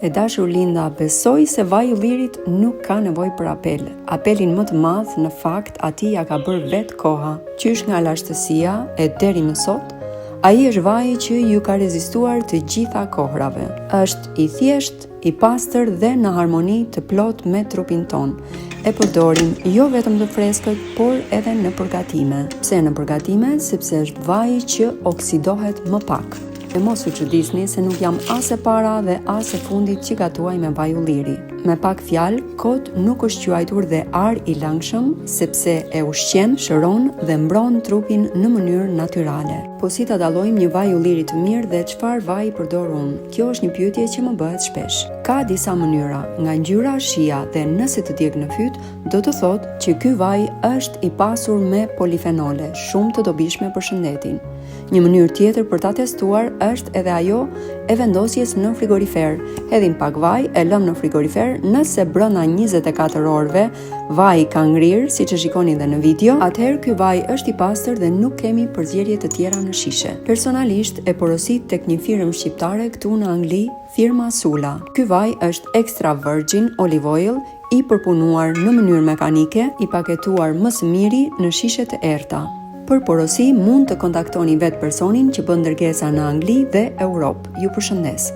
E dashur Linda, besoj se vaji i ullirit nuk ka nevojë për apel. Apelin më të madh në fakt atij ia ka bërë vetë koha, qysh nga lashtësia e deri më sot, ai është vaji që ju ka rezistuar të gjitha kohrave. Është i thjeshtë, i pastër dhe në harmoni të plotë me trupin tonë. E përdorim jo vetëm të freskët, por edhe në përgatime. Pse në përgatime? Sepse është vaji që oksidohet më pak. E mos u çudisni se nuk jam as e para dhe as e fundit që gatuaj me vaj ulliri. Me pak fjalë, kot nuk është quajtur dhe ar i lëngshëm, sepse e ushqen, shëron dhe mbron trupin në mënyrë natyrale. Po si ta dallojmë një vaj ulliri të mirë dhe çfarë vaji përdor unë? Kjo është një pyetje që më bëhet shpesh. Ka disa mënyra, nga ngjyra, shija dhe nëse të djeg në fyt, do të thotë që ky vaj është i pasur me polifenole, shumë të dobishme për shëndetin. Një mënyrë tjetër për ta testuar është edhe ajo e vendosjes në frigorifer. Hedhim pak vaj, e lëmë në frigorifer, nëse brenda 24 orëve vaji ka ngrirë, siç e shikoni dhe në video, atëherë ky vaj është i pastër dhe nuk kemi përzierje të tjera në shishe. Personalisht e porosit tek një firmë shqiptare këtu në Angli, firma Sula. Ky vaj është extra virgin olive oil, i përpunuar në mënyrë mekanike, i paketuar më së miri në shishe të errëta. Për porosi mund të kontaktoni vetë personin që bën dërgesa në Angli dhe Europë. Ju përshëndes.